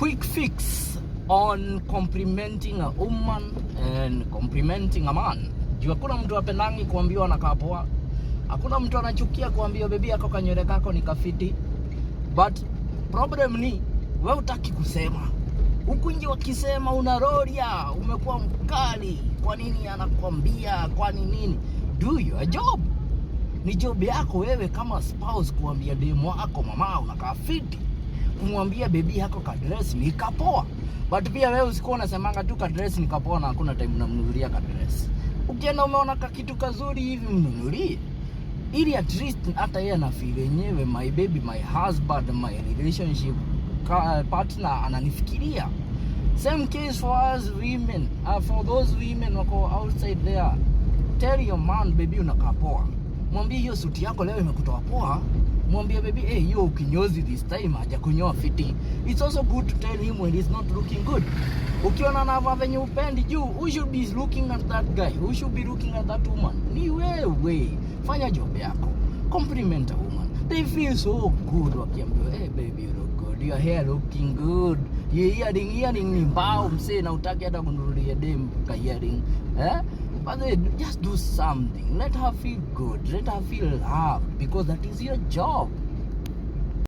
Quick fix on complimenting a woman and complimenting a man. Juu hakuna mtu apendangi kuambiwa anakaa poa. Hakuna mtu anachukia kuambiwa, "Baby, yako kanywele kako ni kafiti." But problem ni wewe hutaki kusema. Huku nje wakisema unaroria, umekuwa mkali. Kwa nini anakwambia? Kwani nini? Do your job. Ni job yako wewe kama spouse kuambia demu wako, "Mama, unakaa fiti." Kumwambia, "Baby, yako kadress ni kapoa." But pia wewe usikuwa unasemanga tu kadress ni kapoa na hakuna time unamnunulia kadress. Ukienda umeona kakitu kazuri hivi, mnunulie. Ili at least hata yeye anafeel yenyewe, my baby, my husband, my relationship partner ananifikiria. Same case for us women, for those women wako outside there. Tell your man, "Baby, unakaa poa." Mwambie, "Hiyo suti yako leo imekutoa poa." Mwambie, "Baby, eh, hiyo kinyozi this time hajakunyoa fiti." It's also good to tell him when he's not looking good. Ukiona anavaa venye hupendi, juu who should be looking at that guy? Who should be looking at that woman? Ni wewe. Fanya job yako. Compliment a woman. They feel so good wakiambiwa, "Hey baby, you look good. Your hair looking good. Your earring ni mbao msee na hutaki hata kununulia dem ka earring." Eh? But then just do something. Let her feel good. Let her feel loved because that is your job.